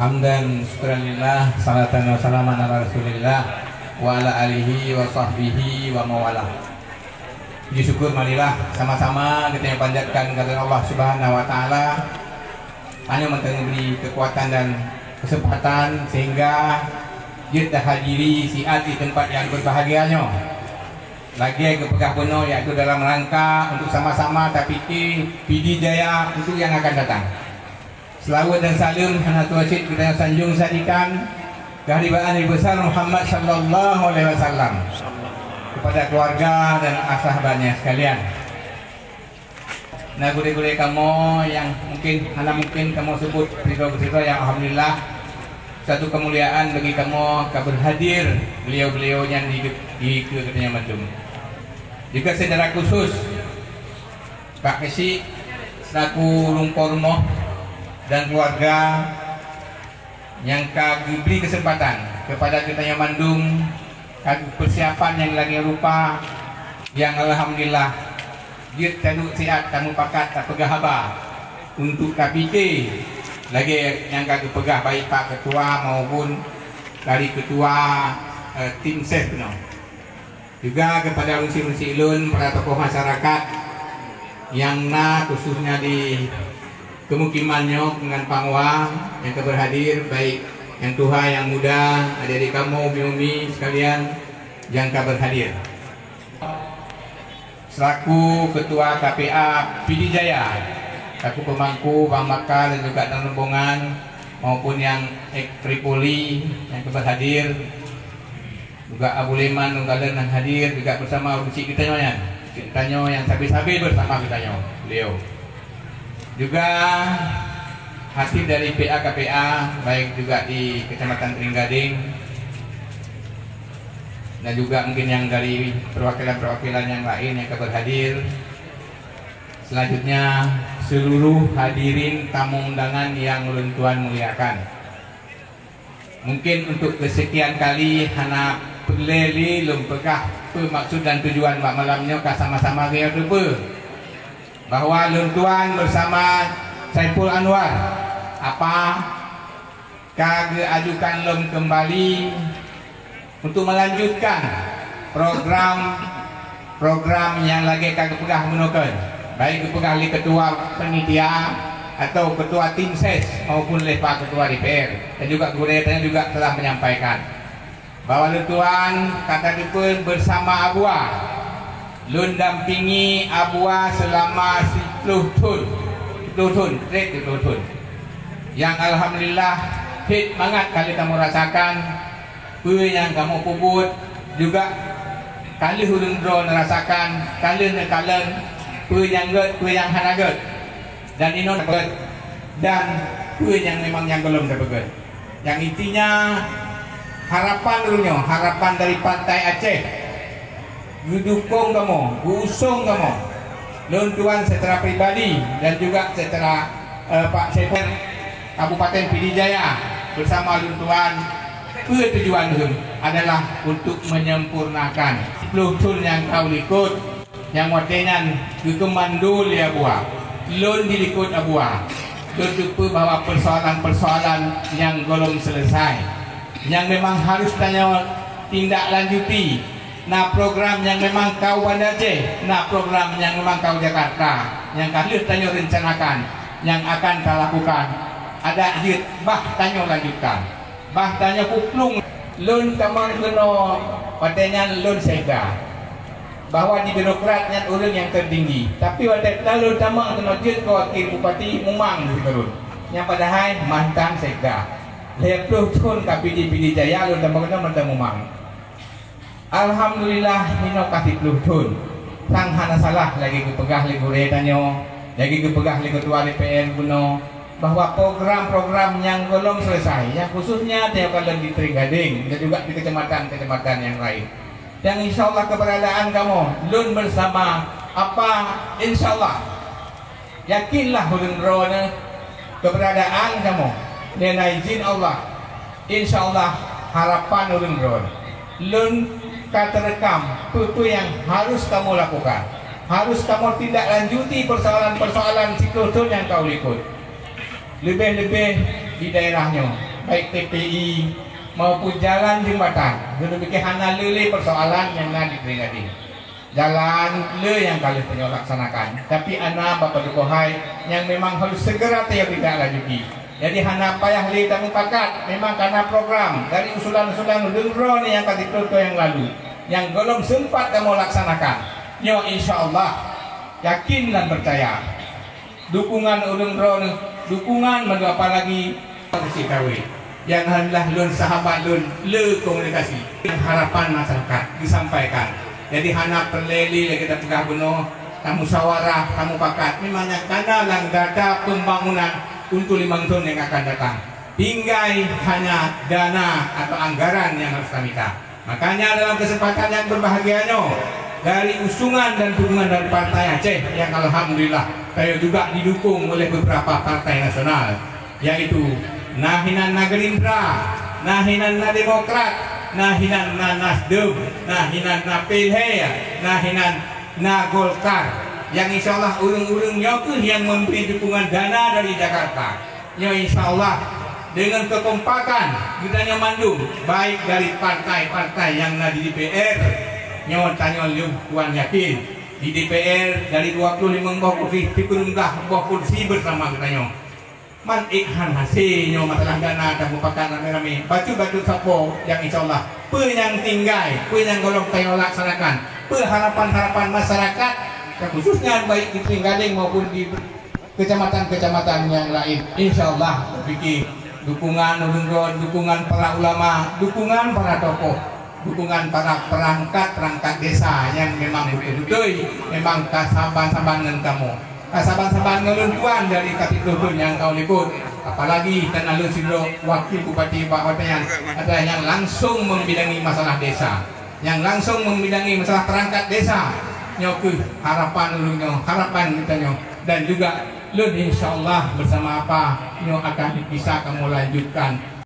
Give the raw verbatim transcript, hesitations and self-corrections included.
Hamdan syukran lillah, salatan wa salaman ala Rasulillah, wa ala alihi wa sahbihi wa mawalah. Puji syukur marilah sama-sama kita panjatkan kehadirat Allah Subhanahu wa Taala. Hanya mantong beri kekuatan dan kesempatan sehingga jeuet tahadiri siat di tempat yang berbahagia nyoe. Lagée geupeugah bunoe, yaitu dalam rangka untuk sama-sama tapike Pidie Jaya untuk yang akan datang. Seulaweuet dan saleuem hana tuwoe cit geutanyoe sanjong sajikan keuharibaan Nabi besar Muhammad sallallahu alaihi wasallam kepada keluarga dan sahabatnya sekalian. Na gurée-gurée kamoe nyang mungkin hana mungkin kamoe sebut sidroe-sidroe nyang alhamdulillah satu kemuliaan bagi kamoe ka berhadir beliau-beliau nyan di, di keu geutanyoe mandum. Juga secara khusus Pak Keuchik selaku lumpoe rumoh dan keluarga nyang ka geubri keuseumpatan keupada geutanyoe mandum ka persiapan nyang lagée rupa nyang alhamdulillah jeuet taduek siat tamupakat tapeugah haba untuk tapike lagée nyang ka geupeugah baik Pak Ketua maupun dari Ketua, eh, tim ses keunoe. Juga kepada ureuëng syiek-ureuëng syiek lôn, para tokoh masyarakat nyang na khususnya di kemukiman nyoe ngon Pangwa nyang ka berhadir, baik nyang tuha, nyang muda, adik-adik kamoe, umi-umi sekalian nyang ka berhadir. Selaku Ketua K P A Pidie Jaya, selaku pemangku Bang Bakar dan juga dan rombongan maupun yang ek Tripoli yang ka berhadir, juga Abu Leman Donggalen yang hadir, juga bersama Abu Cik geutanyoe nyan. Cik geutanyoe yang sabe-sabe bersama geutanyoe, beliau. Juga hasil dari P A K P A, baik juga di Kecamatan Tering Gading, dan juga mungkin yang dari perwakilan-perwakilan yang lain yang ka berhadir. Selanjutnya, seluruh hadirin tamu undangan yang ulôn tuan muliakan. Mungkin untuk kesekian kali hana peureulée lé lôn peugah peue maksud dan tujuan bak malam nyoe ka sama-sama geuyoe teupeue bahwa lôn tuan bersama Saiful Anwar, apa, ka geuajukan lom keumbali untuk melanjutkan program-program nyang lagée ka geupeugah meunoe keuh, baik geupeugah lé ketua panitia atau ketua tim ses maupun lé Pak Ketua D P R, dan juga gurée tanya juga telah menyampaikan bahwa lôn tuan ka tateupeue bersama Abua. Lôn dampingi Abua selama siplôh thon, siplôh thon, treb siplôh thon. Yang alhamdulillah, hit mangat ka lheueh kamoe rasakan peue nyang kamoe peubuet, juga ka lheueh ureuëng droe neurasakan, ka lheueh neukalon peue nyang gét, peue nyang hana gét, dan inong gét, dan peue nyang memang nyang gohlom tapeugét. Yang intinya, harapan ulôn nyoe, harapan dari Partai Aceh, geudukong kamoe, geuusong kamoe, lôn tuan secara pribadi dan juga secara, eh, Pak Sekjen Kabupaten Pidie Jaya bersama lôn tuan, peue tujuan lôn adalah untuk menyempurnakan siplôh thon nyang ka likot. Nyang watée nyan geukeumando lé Abua. Lôn dilikot Abua. Lôn teupeue bahwa persoalan-persoalan nyang gohlom selesai, nyang memang harus tanyoe tindak lanjuti. Na program nyang memang ka u Banda Aceh, na program nyang memang ka u Jakarta, nyang ka lheueh tanyoe rencanakan, nyang akan talakukan. Adak jeuet bah tanyoe lanjutkan. Bah tanyoe kuplueng. Lôn tamong keunoe watée nyan lôn sekda bahwa di birokrat nyan ureuëng nyang teutinggi. Tapi watée lôn tamong keunoe jeuet keu wakil bupati, mumang di sikureueng. Nyang padahai mantan sekda. Lhée ploh thon ka Pidie-Pidie Jaya lôn tamong keunoe mantan mumang. Alhamdulillah, inoe ka siplôh thon. Sang hana salah lagée geupeugah lé gurée tanyoe, lagée geupeugah lé keutua D P R bunoe, bahwa program-program nyang gohlom selesai, nyang khususnya teukalon di Tering Gading dan juga di kecamatan-kecamatan nyang lain. Dan insya Allah keberadaan kamoe, lôn bersama apa, insya Allah, yakinlah ulôn droeneuh keberadaan kamoe, nyan izin Allah. Insya Allah, harapan ulôn droeneuh. Lôn ka teurekam peue-peue nyang harus kamoe lakukan. Harus kamoe tindak lanjuti persoalan-persoalan siklôh thon nyang ka u likot. Leubeh-leubeh di daerah nyoe. Baik T P I maupun jalan jembatan, lôn pikée hana le-le persoalan nyang na di Gading. Jalan le nyang ka lheueh tanyoe laksanakan, tapi ana beberapa hai nyang memang harus segera tanyoe tindak lanjuti. Jadi hana payah le tamupakat, memang kana program dari usulan-usulan ureuëng droe nyang ka jiteuntèe nyang lalu, nyang gohlom sempat kamoe laksanakan. Nyoe insya Allah yakin dan percaya. Dukungan ureuëng droe, dukungan mandum apalagi kawé. Yang alhamdulillah lôn sahabat lôn le komunikasi. Yang harapan masyarakat disampaikan. Jadi hana peureulée lé lagée tapeugah bunoe, tamusyawarah, tamupakat. Memang nyang kana lam data pembangunan untuk limong thon yang akan datang. Tinggai hanya dana atau anggaran yang harus kami minta. Makanya dalam kesempatan yang berbahagia nyoe, dari usungan dan dukungan dari Partai Aceh yang alhamdulillah tanyoe juga didukung oleh beberapa partai nasional, yaitu na hinan na Gerindra, na hinan na Demokrat, na hinan na Nasdem, na hinan na P L H, na hinan na Golkar. Yang insya Allah ureuëng-ureuëng nyoe keuh yang memberi dukungan dana dari Jakarta. Nyoe insya Allah dengan kekompakan geutanyoe mandum, baik dari partai-partai nyang na di D P R, nyoe tanyoe lheueh tuan yakin di D P R dari dua puluh lima boh kursi, sikureueng blah boh kursi bersama geutanyoe. Man ék han hase nyoe masalah dana dan mupakat ramé-ramé, bacut-bacut sapo yang insya Allah peue nyang tinggai, peue nyang gohlom tanyoe laksanakan, peue harapan-harapan masyarakat, khususnya baik di Trenggalek maupun di kecamatan-kecamatan yang lain. Insya Allah, berpikir dukungan ulun droe, dukungan para ulama, dukungan para tokoh, dukungan para perangkat-perangkat desa yang memang betul-betul memang ka saban-saban ngon kamoe. Ka saban-saban ngon ulun tuan dari Kati Provinsi yang kau likot. Apalagi karena ulun sidroe wakil bupati Pak Watean adalah yang langsung membidangi masalah desa. Nyang langsung membidangi masalah perangkat desa. Nyoe keuh harapan ulôn nyoe, harapan geutanyoe, dan juga lôn insya Allah bersama apa nyoe akan bisa kamoe lanjutkan